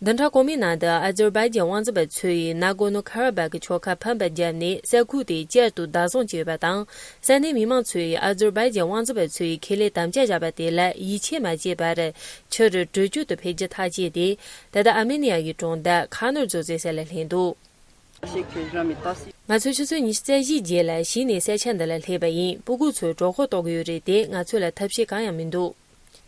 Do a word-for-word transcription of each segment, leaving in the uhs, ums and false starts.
བདུན་ཕྲག་གོང་མའི་ནང་དུ་ཨ་ཛར་བྷའི་ཇན་དབང་འཛིན་པ་ཚོས་ནཱ་གོར་ནོ་ཁ་ར་བྷ་ཁི་ཆོལ་ཁ་ཕམ་པར་བརྒྱབ་ནས་ས་ཁུལ་དེ་བསྐྱར་དུ་བདག་བཟུང་བྱས་ཡོད་པ་དང་། ས་གནས་མི་མང་ཚོས་ཨ་ཛར་བྷའི་ཇན་དབང་འཛིན་པ་ཚོས་ཁས་ལེན་དམ་བཅའ་བཞག་པ་དེ་ལ་ཡིད་ཆེས་མ་བྱས་པར། ཕྱིར་བྲོས་བྱོལ་དུ་ཕེབས་རྒྱུ་ཐག་བཅད་དེ། ད་ལྟ་ཨར་མེ་ནི་ཡ་ཡི་གྲོང་རྡལ་ཁ་ནོར་ཛོ་ཛེ་ས་ལ་ལྷུང་འདུག་ང་ཚོ་ཆུ་ཚོད་ཉི་ཤུ་རྩ་བཞིའི་རྗེས་ལ་གཞི་ནས་ས་ཆ་འདི་ལ་སླེབས་པ་ཡིན། སྤུ་གུ་ཚོས་གྲོད་ཁོག་ལྟོགས་ཀྱི་ཡོད་རེད་དེ། ང་ཚོ་ལ་ཐབས་ཤེས་གང་ཡང་མི་འདུག་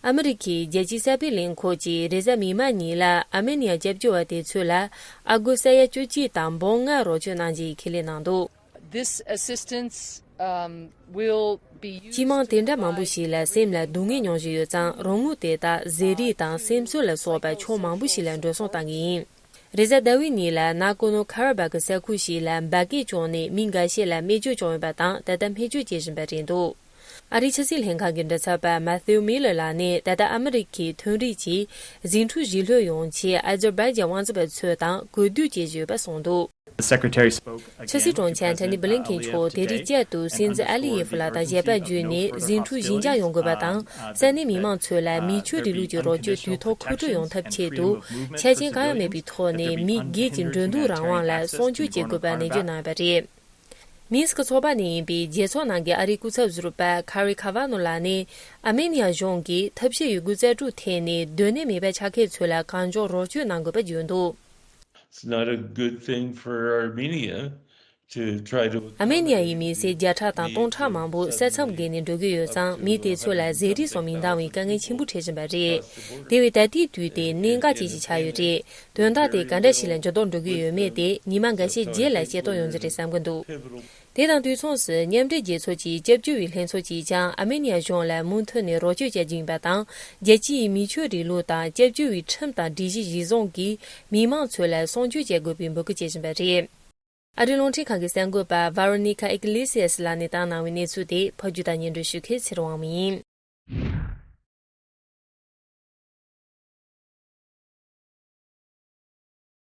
ཨ་མི་རི་ཁའི་རྒྱལ་སྤྱིའི་གསར་སྤེལ་ལས་ཁུངས་ཀྱིས་རེས་གཟའ་མིག་དམར་ཉིན་ལ་ཨར་མེ་ནི་ཡ་སྐྱབས་བཅོལ་བ་དེ་ཚོ་ལ་ཨ་སྒོར་ས་ཡ་བཅུ་གཅིག་དང་འབུམ་ལྔ་རོགས་སྐྱོར་གནང་རྒྱུའི་ཁས་ལེན་གནང་འདུག This assistance, um, will be used སྤྱི་དམངས་དེ་འདྲ་མང་པོ་by ཞིག་ལ་སེམས་ལ་སྡུག་བསྔལ་མྱོང་བཞིན་ཡོད་ཙང་། རོགས་དངུལ་དེ་དག་ཟས་རིགས་དང་སེམས་གསོ་ལ་སོགས་པ་ཕྱོགས་མང་པོ་ཞིག་ལ་འགྲོ་སོང་གཏང་གི་ཡིན། རེས་གཟའ་ཟླ་བའི་ཉིན་ལ་ནཱ་གོར་ནོ་ཁ་ར་བྷ་ཁི་ས་ཁུལ་ཞིག་ལ་འབར་གས་བྱུང་ནས་མི་འགའ་ཤས་ལ་རྨས་སྐྱོན་བྱུང་ཡོད་པ་དང་། ད་ལྟ་སྨན་བཅོས་བྱེད་བཞིན་པ་རེད་འདུག་ཨ་རིའི་ཕྱི་སྲིད་ལྷན་ཁང་གི་མགྲིན་ཚབ་པ་མ་ཐེའུ་མི་ལར་ལགས་ནས། ད་ལྟ་ཨ་མི་རི་ཁའི་མཐོ་རིམ་གྱི་ཟིང་འཁྲུག་ཞི་ལྷོད་ཡོང་ཆེད་ཨ་ཛར་བྷའི་ཇན་དབང་འཛིན་པ་ཚོ་དང་གུས་འདུད་བྱེད་བཞིན་ཡོད་པ་གསུངས་འདུག The Secretary spoke again ཕྱི་སྲིད་དྲུང་ཆེ་ཨན་ཐོ་ནི་བྷི་ལིན་ཁེན་མཆོག་དེ་རིང་བསྐྱར་དུ་སྲིད་འཛིན་ཨ་ལི་ཡེ་ཧྥུ་ལགས་དང་ཞལ་པར་བརྒྱུད་ནས། ཟིང་འཁྲུག་ཞི་འཇགས་ཡོང་དགོས་པ་དང་། ས་གནས་མི་མང་ཚོ་ལ་མི་ཆོས་རིང་ལུགས་ཀྱི་རོགས་སྐྱོར་དུས་ཐོག་མཁོ་སྤྲོད་ཡོང་ཐབས་ཆེད་དུ། ཆ་རྐྱེན་གང་ཡང་མེད་པའི་ཐོག་ནས་མི་སྒེར་གྱི་འགྲོ་འདུག་རང་དབང་ལ་སྲུང་སྐྱོབ་བྱེད་དགོས་པ་ནན་བརྗོད་གནང་ཡོད་པ་རེད། མིན་སི་ཀི་ཚོགས་པ་ནས་ཡིན་པའི་རྒྱལ་ཚོགས་ནང་གི་ཨ་རིའི་སྐུ་ཚབ་ཟུར་པ་ཁ་རི་ཁ་ཝ་ནོ་ལགས་ནས། ཨར་མེ་ནི་ཡ་གཞུང་གིས་ཐབས་ཤེས་ཡོད་རྒུ་རྩལ་སྤྲུགས་ཐད་ནས་སྡོད་གནས་མེད་པའི་ཆ་ཤས་ཚོ་ལ་གང་མགྱོགས་རོགས་སྐྱོར་གནང་དགོས་པ་བརྗོད་འདུག It's not a good thing for Armenia to try to ཨར་མེ་ནི་ཡ་ཡི་མི་སེར་བརྒྱ་ཕྲག་དང་སྟོང་ཕྲག་མང་པོ་ས་མཚམས་བརྒལ་ནས་འགྲོ་གི་ཡོད་ཙང་། མི་དེ་ཚོ་ལ་ཟས་རིགས་སོགས་མི་འདང་བའི་དཀའ་ངལ་ཆེན་པོ་འཕྲད་བཞིན་པ་རེད། དེ་བས་ད་ལྟའི་དུས་དེ་གནད་འགག་ཅན་ཞིག་ཆགས་ཡོད་རེད། དོན་དག་དེ་ག་འདྲ་ཞིག་ལ་འགྱུར་ལྡོག་འགྲོ་གི་ཡོད་མེད་དེ་ཉི་མ་འགའ་ཤས་རྗེས་ལ་ཤེས་རྟོགས་ཡོང་རྒྱུ་རེད་བསམ་གྱི་འདུག་དེ་དང་དུས་མཚུངས་སུ། མཉམ་འབྲེལ་རྒྱལ་ཚོགས་ཀྱི་སྐྱབས་བཅོལ་བའི་ལྷན་ཚོགས་ཀྱིས་ཀྱང་ཨར་མེ་ནི་ཡ་གཞུང་ལ་མུ་མཐུད་ནས་རོགས་སྐྱོར་བྱ་རྒྱུ་ཡིན་པ་དང་། རྒྱལ་སྤྱིའི་མི་ཆོས་རིང་ལུགས་དང་སྐྱབས་བཅོལ་བའི་ཁྲིམས་དང་སྒྲིག་གཞི་གཞིར་བཟུང་གིས་མི་མང་ཚོ་ལ་སྲུང་སྐྱོབ་བྱེད་དགོས་པའི་འབོད་སྐུལ་བྱེད་བཞིན་པ་རེད། ཨ་རིའི་རླུང་འཕྲིན་ཁང་གི་གསར་འགོད་པ་Veronica Iglesias ལགས་ནས་བཏང་གནང་བའི་གནས་ཚུལ་དེ་ཕབ་སྒྱུར་དང་སྙན་སྒྲོན་ཞུ་མཁན་ཚེ་རིང་དབང་མོ་ཡིན།